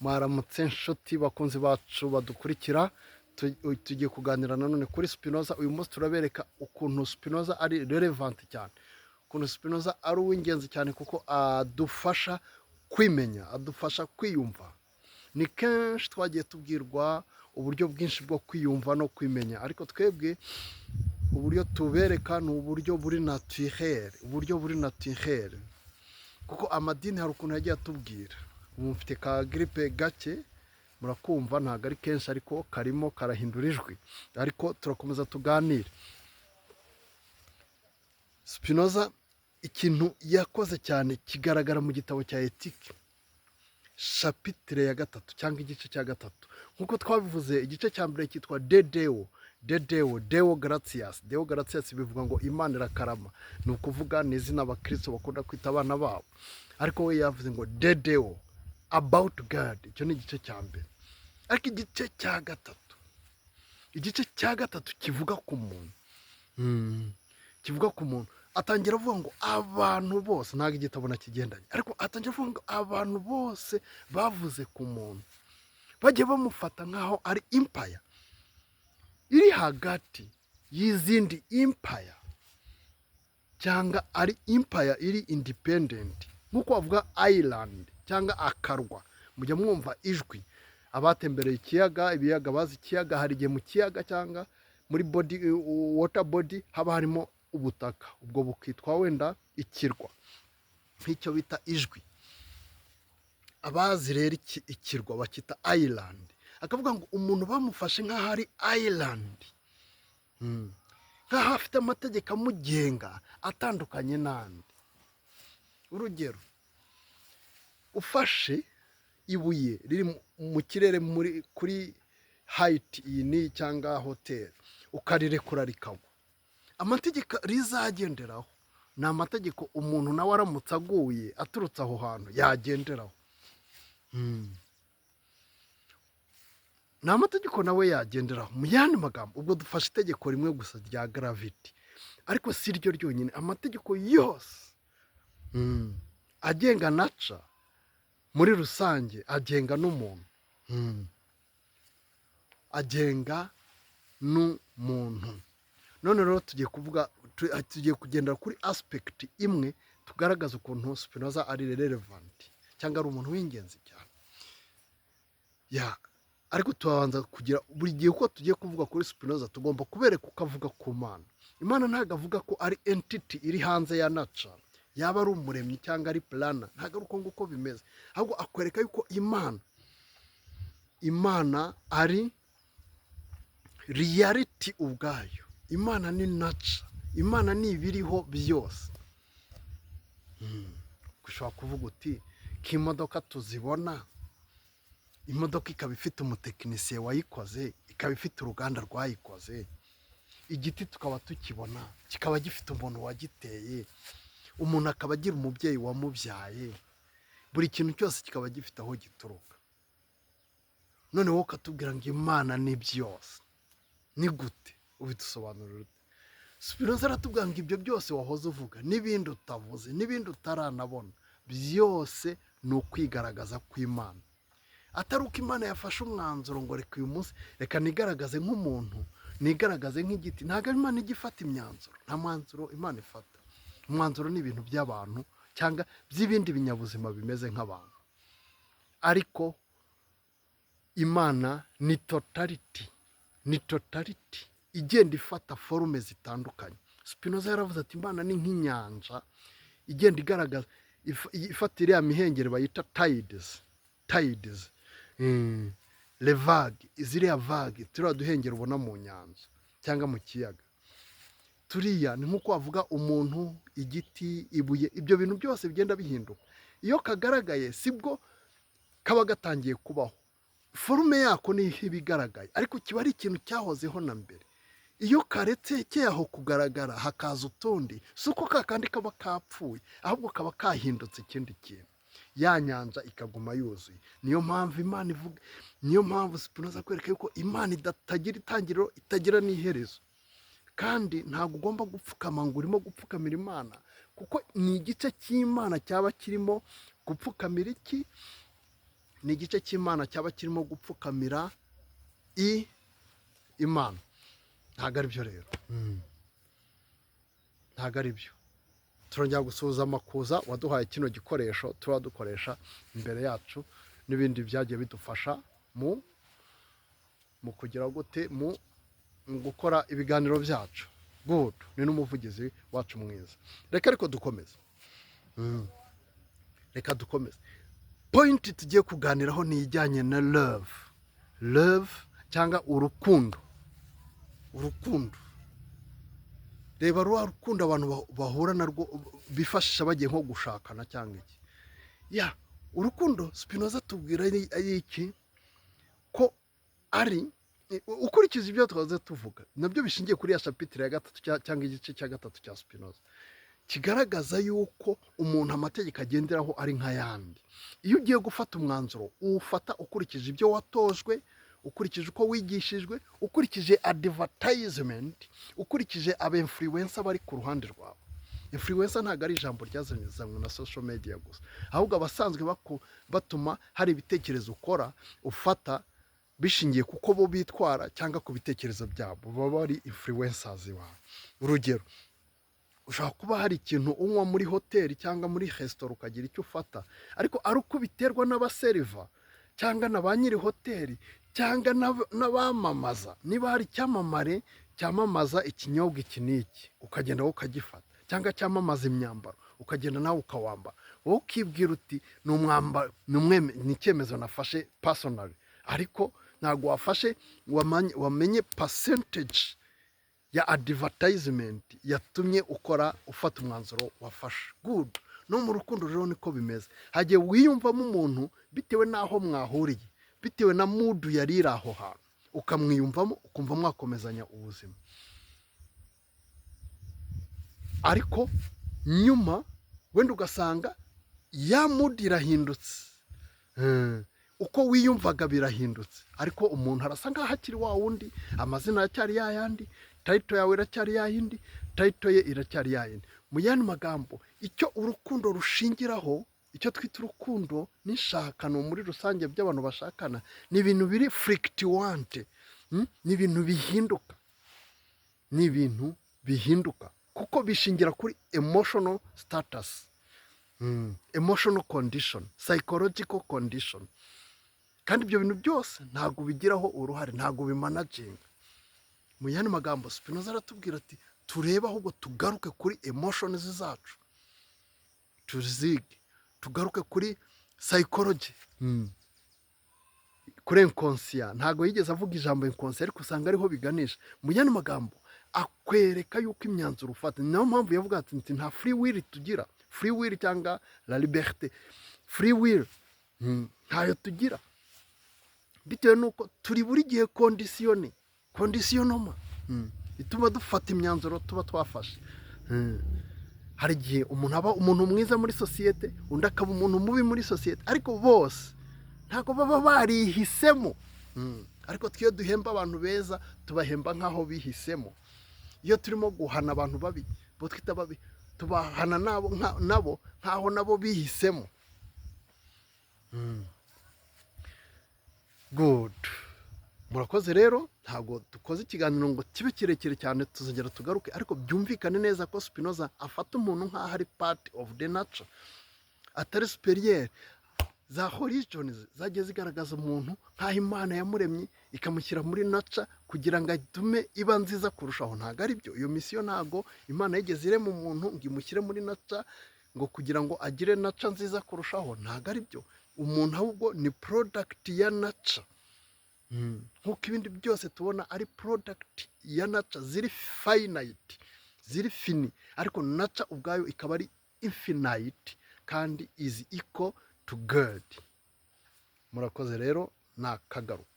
Mwaramutse nshuti bakunzi bacu badukurikira. Tugiye kuganira nanone kuri Spinoza. Uyu munsi turabereka ukuntu Spinoza ari relevant cyane, ukuntu Spinoza ari uw'ingenzi cyane, kuko adufasha kwimenya, adufasha kwiyumva. Ni kenshi twagiye tubwirwa uburyo bwinshi bwo kwiyumva no kwimenya, ariko twebwe uburyo tubereka ni uburyo buri naturel, uburyo buri naturel, kuko amadini hari ukuntu yagiye atubwira. Ubu mfite ka grippe gake, murakumva, ntabwo ari kenshi ariko karimo karahindura ijwi, ariko turakomeza tuganire. Spinoza ikintu yakoze cyane kigaragara mu gitabo cya Ethique, chapitre ya gatatu cyangwa igice cya gatatu. Nk'uko twabivuze, igice cya mbere cyitwa De Deo. De Deo, Deo gratias. Deo gratias bivuga ngo Imana irakarama, ni ukuvuga ni izina abakristo bakunda kwita abana babo. Ariko we yavuze ngo De Deo, about God. Icyo ni igice cya mbere. Ariko igice cya gatatu, igice cya gatatu kivuga ku muntu. Kivuga ku muntu. Atangira avuga ngo abantu bose, ntabwo igitabo nakigendanye, ariko atangira avuga ngo abantu bose bavuze ku muntu bagiye bamufata nk'aho ari empire iri hagati y'izindi empire, cyangwa ari empire iri independent, nk'uko bavuga island cyangwa akarwa. Mujya mwumva ijwi, abatembereye ikiyaga, ibiyaga bazi ikiyaga, hari igihe mu kiyaga cyangwa muri body, water body, haba harimo ubutaka, ubwo bukitwa wenda ikirwa, nk'icyo bita ijwi. Abazi rero ikirwa bakita island. Akavuga ngo umuntu bamufashe nk'aho ari island, nk'aho afite amategeko amugenga atandukanye n'andi. Urugero, ufashe ibuye riri mu kirere muri kuri height iyi n'iyi cyangwa hoteli, ukarirekura rikagwa, amategeko rizagenderaho ni amategeko umuntu nawe aramutse aguye aturutse aho hantu yagenderaho. Ni amategeko nawe yagenderaho. Mu yandi magambo, ubwo dufashe itegeko rimwe gusa rya gravity, ariko si ryo ryonyine. Amategeko yose agenga nature muri rusange agenga n'umuntu. Agenga n'umuntu. None rero tugiye kuvuga, tugiye kugendera kuri aspect imwe tugaragaza ukuntu Spinoza ari relevant cyangwa ari umuntu w'ingenzi cyane. Ya, ariko tubanza kugira, buri gihe uko tugiye kuvuga kuri Spinoza tugomba kubereka uko avuga ku Mana. Imana ntabwo avuga ko ari entity iri hanze ya nature, yaba ari umuremyi cyangwa ari planner. Ntabwo ari uko nguko bimeze, ahubwo akwereka yuko Imana ari reality ubwayo. Imana ni nature, Imana ni ibiriho byose. Ushobora kuvuga uti ko imodoka tuzibona, imodoka ikaba ifite umutekinisiye wayikoze, ikaba ifite uruganda rwayikoze, igiti tukaba tukibona kikaba gifite umuntu wagiteye, umuntu akaba agira umubyeyi wamubyaye, buri kintu cyose kikaba gifite aho gituruka, none wowe ukatubwira ngo Imana ni byose, ni gute? Ubidusobanurira ute? Spinoza aratubwira ngo ibyo byose wahoze uvuga n'ibindi utavuze n'ibindi utaranabona, byose ni ukwigaragaza kw'Imana. Atari uko Imana yafashe umwanzuro ngo reka uyu munsi reka nigaragaze nk'umuntu, nigaragaze nk'igiti. Ntabwo ari Imana ijya ifata imyanzuro, nta mwanzuro Imana ifata. Umwanzuro ni ibintu by'abantu cyangwa by'ibindi binyabuzima bimeze nk'abantu, ariko Imana ni totality, ni totality igenda ifata forme zitandukanye. Spinoza yaravuze ati Imana ni nk'inyanja igenda igaragaza, ifata iriya mihengeri bayita tides, tides, les vagues, ziriya vagues, turiya duhengeri ubona mu nyanja cyangwa mu kiyaga, turiya ni nk'uko wavuga umuntu, igiti, ibuye, ibyo bintu byose bigenda bihinduka. Iyo kagaragaye sibwo kaba gatangiye kubaho, forme yako niyo iba igaragaye, ariko kiba ari ikintu cyahozeho na mbere. Iyo karetse aho kugaragara hakaza utundi, si uko ka kandi kaba kapfuye, ahubwo kaba kahindutse ikindi kintu, ya nyanja ikaguma yuzuye. Niyo mpamvu Imana ivuga, niyo mpamvu Spinoza akwereka yuko Imana itagira itangiriro, itagira n'iherezo. Kandi ntabwo ugomba gupfukama ngo urimo gupfukamira Imana, kuko ni igice cy'Imana cyaba kirimo gupfukamira iki? ni igice cy'Imana cyaba kirimo gupfukamira Imana. Ntabwo ari byo rero. Ntabwo ari byo. Turongera gusuhuza Makuza waduhaye kino gikoresho tuba dukoresha imbere yacu, n'ibindi byagiye bidufasha mu kugira gute, mu gukora ibiganiro byacu. Good, ni n'umuvugizi wacu mwiza. Reka ariko dukomeze. Reka dukomeze. Point tugiye kuganiraho ni ijyanye na love, love cyangwa urukundo. Urukundo, reba rwa rukundo abantu bahura narwo, bifashisha bagiye nko gushakana cyangwa iki. Ya urukundo Spinoza tubwira ari iki? Ko ari, ukurikije ibyo twaze tuvuga, nabyo bishingiye kuri ya chapitre ya gatatu cyangwa igice cya gatatu cya Spinoza, kigaragaza yuko umuntu amategeko agenderaho ari nk'ayandi. Iyo ugiye gufata umwanzuro, uwufata ukurikije ibyo watojwe, ukurikije uko wigishijwe, ukurikije advertisement, ukurikije aba influencer bari ku ruhande rwawe. Influencer ntabwo ari ijambo ryazanywe na social media gusa, ahubwo abasanzwe batuma hari ibitekerezo ukora, ufata bishingiye kuko bo bitwara cyangwa ku bitekerezo byabo, baba bari influencers bawe. Urugero, ushobora kuba hari ikintu unywa muri hoteli cyangwa muri resitora, ukagira icyo ufata, ariko ari uko biterwa n'abaseriva cyangwa na ba nyiri hoteli cyangwa n'abamamaza. Niba hari icyamamare cyamamaza ikinyobwa iki n'iki, ukagenda wowe ukagifata, cyangwa cyamamaza imyambaro, ukagenda nawe ukawambara, wowe ukibwira uti ni umwambaro, ni icyemezo nafashe personally, ariko ntabwo wafashe wamenye percentage ya advertisement yatumye ukora, ufata umwanzuro wafashe. Good. No mu rukundo rero niko bimeze. Hagiye wiyumvamo umuntu bitewe n'aho mwahuriye, bitewe na mood yari iri aho hantu, ukamwiyumvamo, ukumva mwakomezanya ubuzima, ariko nyuma wenda ugasanga ya mood irahindutse. Uko wiyumvaga birahindutse, ariko umuntu arasa nkaho akiri wa wundi, amazina aracyari ya yandi, title yawe iracyari ya yindi, title ye iracyari ya yindi. Mu yandi magambo, icyo urukundo rushingiraho, icyo twita urukundo n'inshakano muri rusange by'abantu bashakana, ni ibintu biri fluctuant. Ni ibintu bihinduka, ni ibintu bihinduka kuko bishingira kuri emotional status, emotional condition, psychological condition. Kandi ibyo bintu byose ntabwo ubigiraho uruhare, ntabwo ubimanaginga. Mu yandi magambo, Spinoza aratubwira ati turebe ahubwo tugaruke kuri emotions zacu, tuzige, tugaruke kuri psychology, kuri inconscient. Ntabwo yigeze avuga ijambo inconscient, ariko usanga ariho biganisha. Mu yandi magambo, akwereka yuko imyanzuro ufata, niyo mpamvu yavuga ati nta free will tugira, free will cyangwa la liberté, free will ntayo tugira, bitewe n'uko turi buri gihe conditionné, conditionnement ituma dufata imyanzuro tuba twafashe. Hari igihe umuntu aba umuntu mwiza muri sosiyete, undi akaba umuntu mubi muri sosiyete, ariko bose ntabwo baba barihisemo. Ariko twe iyo duhemba abantu beza, tubahemba nk'aho bihisemo. Iyo turimo guhana abantu babi, bo twita babi, tubahana nabo nk'aho nabo bihisemo. Good, murakoze rero. Ntabwo dukoze ikiganiro ngo kibe kirekire cyane, tuzongera tugaruke, ariko byumvikane neza ko Spinoza afata umuntu nk'aho ari part of the nature, atari supérieur. Za religions zagiye zigaragaza umuntu nk'aho Imana yamuremye ikamushyira muri nature kugira ngo atume iba nziza kurushaho. Ntabwo ari byo. Iyo mission, ntabwo Imana yigeze irema umuntu ngo imushyire muri nature ngo kugira ngo agire nature nziza kurushaho. Ntabwo ari byo. Umuntu ahubwo ni product ya nature, nk'uko ibindi byose tubona ari product ya nature ziri finite, ziri fini, ariko nature ubwayo ikaba ari infinite kandi is equal to God. Murakoze rero, nakagaruka.